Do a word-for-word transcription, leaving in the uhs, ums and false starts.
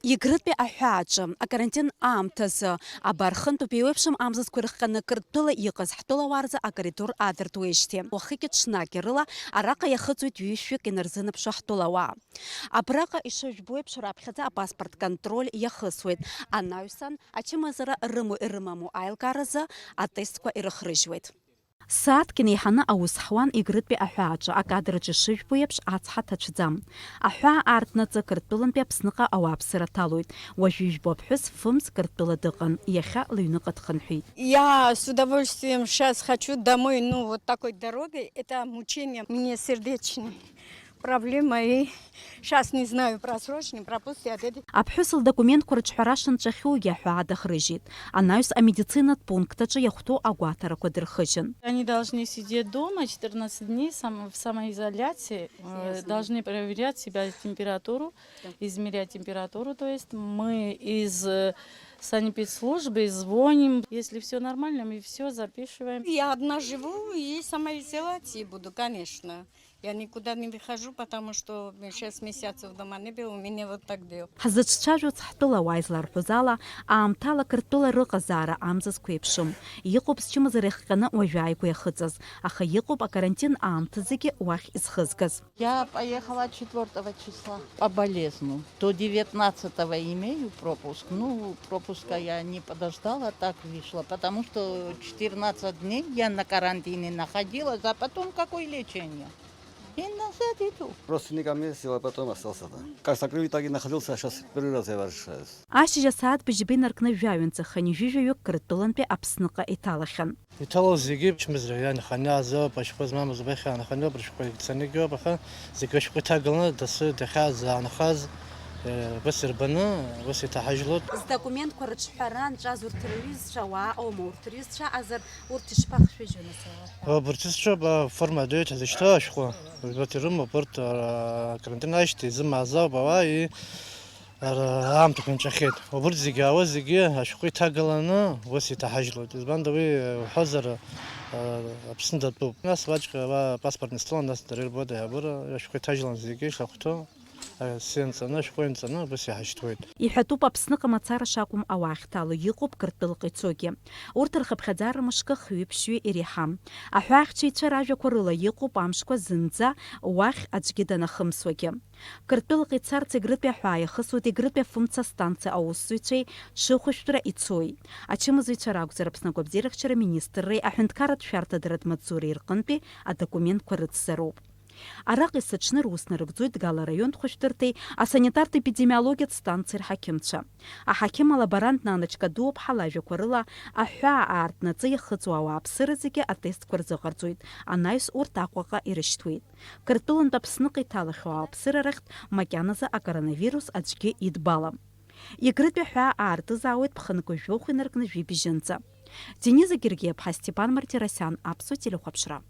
Егрытәи аҳәааҿы акарантин аамҭазы абар хынтәуп еиуеиԥшым амзызқәа ирыхҟьаны Қырҭтәыла иҟаз ҳтәылауаа рзы акоридор аадыртуеижьҭеи. Уахыки ҽнаки рыла араҟа иахыҵуеит ҩышәҩык инарзынаԥшуа ҳтәылауаа. Абраҟа ишыжәбо еиԥш раԥхьаӡа апаспорт контроль иахысуеит. Анаҩсан ачымазара рымоу ирымаму аилкааразы атестқәа ирыхрыжьуеит. Сааҭк инеиҳаны аус ҳуан Егрытәи аҳәааҿы, акадраҿы ишыжәбо еиԥш, ацҳа ҭацәӡам. Аҳәаа аартнаҵы Қырҭтәылантәи Аԥсныҟа ауааԥсыра ҭалоит. Уажә ижәбо аԥҳәыс фымз Қырҭтәыла дыҟан, иахьа лыҩныҟа дхынҳәит. Я с удовольствием щас хочу домой, ну, вот такой дорогой. Это мучение мне сердечное. Проблема и щас не знаю, просрочный, пропустит, это. Аԥҳәыс лдокументқәа рыҿҳәара шынҵәахьоугьы аҳәаа дахрыжьит. Анаҩс амедицинатә пункт аҿы иахәҭоу агәаҭарақәа дырхыжьын. Они должны сидеть дома четырнадцать дней сам-, в самоизоляции, э, должны проверять себя температуру, измерять температуру, то есть мы из, э, санэпидслужбы звоним, если всё нормально, мы всё записываем. Я одна живу и самоизоляции буду, конечно. Я никуда не выхожу, потому что шесть месяцев дома не был, у меня вот так был. Ҳзыҿцәажәоз ҳтәылауаа изларҳәоз ала, аамҭала Қырҭтәыла рыҟазаара амзызқәа еиԥшым. Иҟоуп зчымазара иахҟьаны уажәы ааигәа иахыҵыз, аха иҟоуп акарантин аамҭазгьы уахь изхызгаз. Я поехала четвёртого числа по болезну. До девятнадцатого имею пропуск. Ну, пропуска я не подождала, так вышла, потому что четырнадцать дней я на карантине находилась, а потом какое лечение? И назад иду. Родственникам ездил, а потом остался там. Как закрыли, так и находился, а щас первый раз я возвращаюсь. Ашьыжь асааҭ быжьба инаркны жәаҩа нҵәахынҩажәи жәаҩык Қырҭтәылантәи Аԥсныҟа иҭалахьан. Иҭалоз зегьы ачымазара ианханы азоуп, ашәҟәы змамыз убахьан, аханҩы абыржәқәа ицаны игоуп, аха зегьы ашәҟәы иҭагаланы дасы дахьааз заанхаз, э, убас ирбаны, убас иҭаҳажьлоит. Здокументқәа рыҿҳәара анҵәаз урҭ рҩызцәа уааҟоума, урҭ рҩызцәа азар урҭ ишԥахшәыжьуа нас ауаа? Убырҭ зцәоуп, аформа адоит ҳзышьҭоу ашәҟәы. Убарҭ ирымоуп, урҭ, ара, акарантин ашьҭа изымааз ауп ауаа, и-, ара, аамҭақәа нҵәахьеит. Убырҭ зегьы аауа зегьы ашәҟәы иҭагаланы ус иҭаҳажьлоит. Избанда уи уҳәозар, а, Аԥсны датәуп. Нас уаҵәҟьа уа паспорт нысҭалан, нас дара ирбоит аиҳабыра, ашәҟәы иҭажьлан зегьы ишахәҭоу. Асы ианҵаны, ашәҟәы ианҵаны, убас иҳашьҭуеит. Иҳәатәуп Аԥсныҟа мацара шакәым ауаа ахьҭало, иҟоуп Қырҭтәылаҟа ицогьы. Урҭ рхыԥхьаӡара мышкы хҩы-ԥшьҩы иреиҳам. Аҳәаахьчаҩцәа ражәақәа рыла иҟоуп амшқәа зынӡа уахь аӡәгьы данахымсуагьы. Қырҭтәылаҟа ицарц Егрытәи аҳәаа иахысуеит Егрытәи афымца астанциа аусзуҩцәеи ҽыхәышәтәра ицои. Ачымазаҩцәа ракәзар, Аԥсны агәабзиарахьчара министрреи аҳәынҭқарратә шәарҭадаратә маҵзуреи рҟынтәи адокументқәа рыцзароуп. Араҟа есыҽны рус нарыгӡоит Гала араионтә хәышәтәырҭеи асанитартә-епидемиологиатә станциа рҳақьымцәа. Аҳақьым алаборант Нана Чкадуаԥҳа лажәақәа рыла, аҳәаа аартны аҵы иахыҵуа ауааԥсыра зегьы атестқәа рзыҟарҵоит, анаҩс урҭ Аҟәаҟа ирышьҭуеит. Қырҭтәылантә Аԥсныҟа иҭалахьоу ауааԥсыра рахьтә макьаназы акоронавирус аӡәгьы идбалам. Егрытәи аҳәаа аартызаауеит ԥхынкы жәохә инаркны жәибжьынӡа. Дениза Гергиаԥҳа, Степан Мартиросиан, Аԥсуа телехәаԥшра.